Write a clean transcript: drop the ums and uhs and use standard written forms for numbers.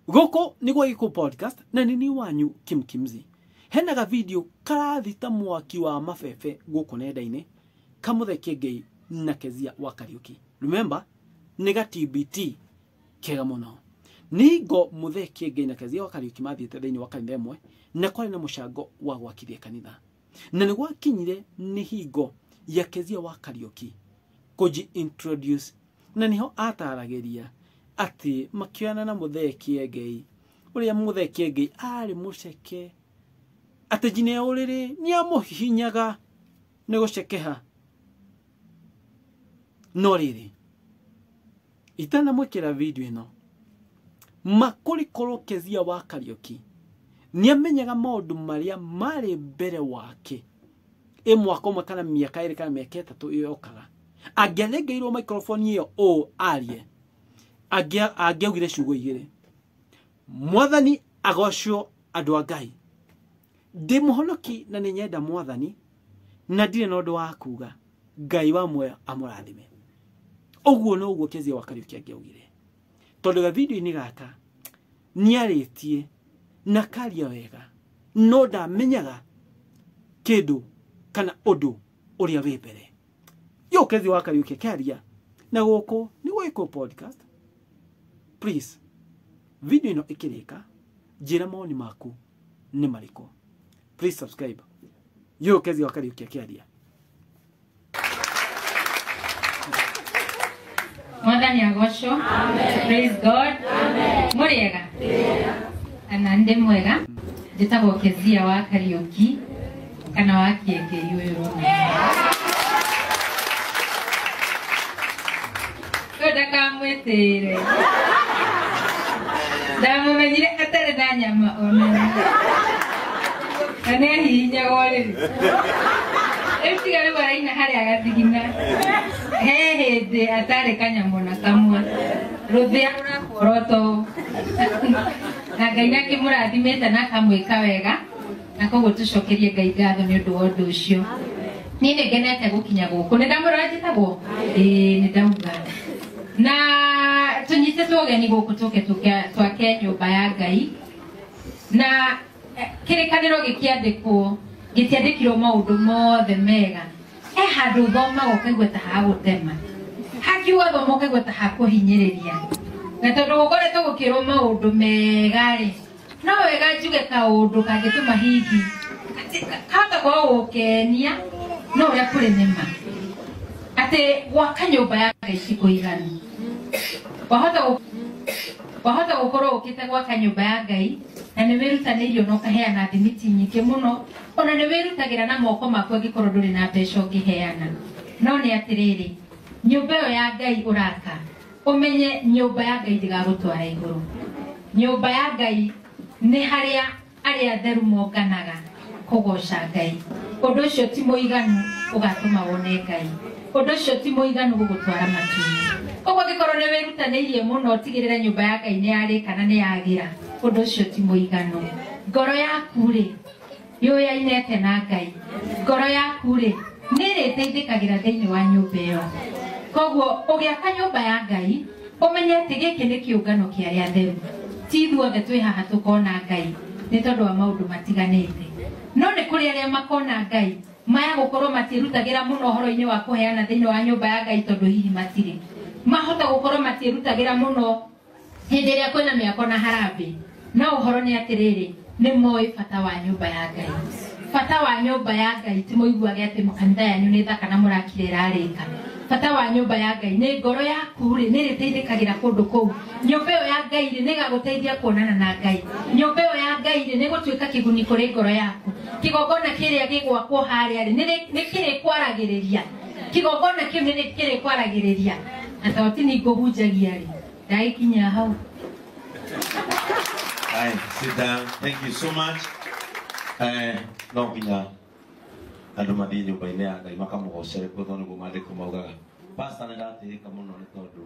Gũkũ nĩ gwa Gĩkũyũ Podcast na nĩ niĩ wanyu Kim Kimzi. Hena ga video karathita mwaki wa mabebe gũkũ nenda-inĩ kamũthee Kĩengei na Kezia wa Kariuki. Remember, nĩ ga TBT kega mũno. Nĩ hingo mũthee Kĩengei na Kezia wa Kariuki mathiĩte thĩinĩ wa kanitha ĩmwe na kwarĩ na mũcango wa gwakithia kanitha. Na nĩ gwakinyire nĩ hingo ya Kezia wa Kariuki kũji introduce na niho ataragĩria atĩ makĩonana na mũthee Kĩengei ũrĩa mũthee Kĩengei arĩ mũceke atĩ nginya ũrĩrĩ nĩamũhihinyaga nĩ gũcekeha. No rĩrĩ itanamwĩkĩra video ĩno makũrĩ korwo Kezia wa Kariuki nĩamenyaga maũndũ marĩa marĩ mbere wake ĩ mwaka ũmwe kana mĩaka 2 kana mĩaka 3 ĩyokaga angĩanengeirwo microphone ĩyo ũũ arie angĩaugire ciugo igĩrĩ mwathani agocwo andũ a Ngai ndĩ mũhonoki na nĩ nyenda mwathani na ndirĩ na ũndũ wa kuga Ngai wa muoyo amũrathime. Ũguo noguo Kezia wa Kariuki angĩaugire tondũ ga video-inĩ gaka nĩarĩtie na karia wega no ndamenyaga kĩndũ kana ũndũ ũrĩa wĩ mbere. Yo Kezia wa Kariuki akĩaria na gũkũ nĩ gwa Gĩkũyũ Podcast. Please video ĩno ĩkĩrĩka njĩra mawoni maku nĩ marĩkũ. Please subscribe. Yo Kezia wa Kariuki akĩaria. Mwathani agocwo. Praise God. Mũrĩega? Ana ndĩ mwega. Njĩtagwo Kezia wa Kariuki kana wa Kĩengei ũyũ ũrona. Ũyũ ndakamwĩtĩre. Ndamũmenyire atarĩ na nyama ona. Na nĩahihinyagwo rĩrĩ. Rĩu tiga rĩu araina harĩa gathigina. He hĩndĩ atarĩ kanyamũ na kamwe. Rũthĩa rũrakworoto. Na Ngai nĩakĩmũrathimĩte na akamwĩka wega. Na koguo tũcokerie Ngai ngatho nĩ ũndũ wa ũndũ ũcio. Niĩ nĩ ngenete gũkinya gũkũ. Nĩ ndamũrora njĩtagwo? Ĩĩ nĩ ndauga. Na tũnyitĩtwo ũgeni gũkũ tũke twake nyũmba ya Ngai. Na kĩrĩkanĩro gĩkĩandĩkwo gĩtiandĩkirwo maũndũ mothe mega. He handũ ũthomaga ũkaigua ta hagũtema. Hakiuga thoma ũkaigua ta hakũhinyĩrĩria. Na tondũ gũkoretwo gũkĩrwo maũndũ mega rĩ, no wega njuge kaũndũ kangĩtũma hihi kahota gũkorwo gũkenia no ũrĩa kũrĩ nĩ ma. Atĩ gwaka nyũmba ya Ngai ti kũiganu. Wahota gũkorwo ũkĩte gwaka nyũmba ya Ngai na nĩ wĩrutanĩirio na ũkaheana thimiti nyingĩ mũno ona nĩ wĩrutagĩra na moko maku angĩkorwo ndũrĩ na mbeca ũngĩheana. No nĩ atĩrĩrĩ, nyũmba ĩyo ya Ngai ũraka ũmenye nyũmba ya Ngai ndĩgagũtwara igũrũ. Nyũmba ya Ngai nĩ harĩa arĩa atheru monganaga kũgoca Ngai. Ũndũ ũcio ti mũiganu ũgatũma wone Ngai. Ũndũ ũcio ti mũiganu gũgũtwara matu-inĩ. Koguo angĩkorwo nĩ wĩrutanĩirie mũno ũtigĩrĩre nyũmba ya Ngai nĩ yarĩka na nĩ yagĩra, ũndũ ũcio ti mũiganu. Ngoro yaku rĩ yũyainete na Ngai. Ngoro yaku rĩ nĩ ĩrĩteithĩkagĩra thĩinĩ wa nyũmba ĩyo. Koguo ũgĩaka nyũmba ya Ngai ũmenye atĩ gĩkĩ nĩ kĩũngano kĩa arĩa atheru. Ti ithuothe twĩ haha tũkona Ngai nĩ tondũ wa maũndũ matiganĩte. No nĩ kũrĩ arĩa makona Ngai maya gũkorwo matiĩrutagĩra mũno ũhoro-inĩ wa kũheana thĩinĩ wa nyũmba ya Ngai tondũ hihi matirĩ. Mahota gũkorwo matiĩrutagĩra mũno hĩndĩ ĩrĩa kwĩna mĩako na harambee. No ũhoro nĩ atĩrĩrĩ, nĩ moĩ bata wa nyũmba ya Ngai. Bata wa nyũmba ya Ngai ti mũiguage atĩ kanitha yanyu nĩ thaka na mũrakire ĩrarĩka. Bata wa nyũmba ya Ngai nĩ ngoro yaku rĩ nĩ ĩrĩteithĩkagĩra kũndũ kũu. Nyũmba ĩyo ya Ngai rĩ nĩ ĩgagũteithia kuonana na Ngai. Nyũmba ĩyo ya Ngai rĩ nĩ ĩgũtuĩka kĩguni kũrĩ ngoro yaku. Kĩgongona kĩrĩa gĩgwakwo harĩa rĩ nĩ kĩrĩkwaragĩrĩria. Kĩgongona kĩu nĩ kĩrĩkwaragĩrĩria. Na tondũ ti niĩ ngũhunjagia rĩ, ndagĩkinya hau. Hi, sit down. Thank you so much. No nginya andũ mathiĩ nyũmba-inĩ ya Ngai makamũgocere kuo tondũ nĩguo maandĩko maugaga. Pastor nĩ ndatĩĩka mũno nĩ tondũ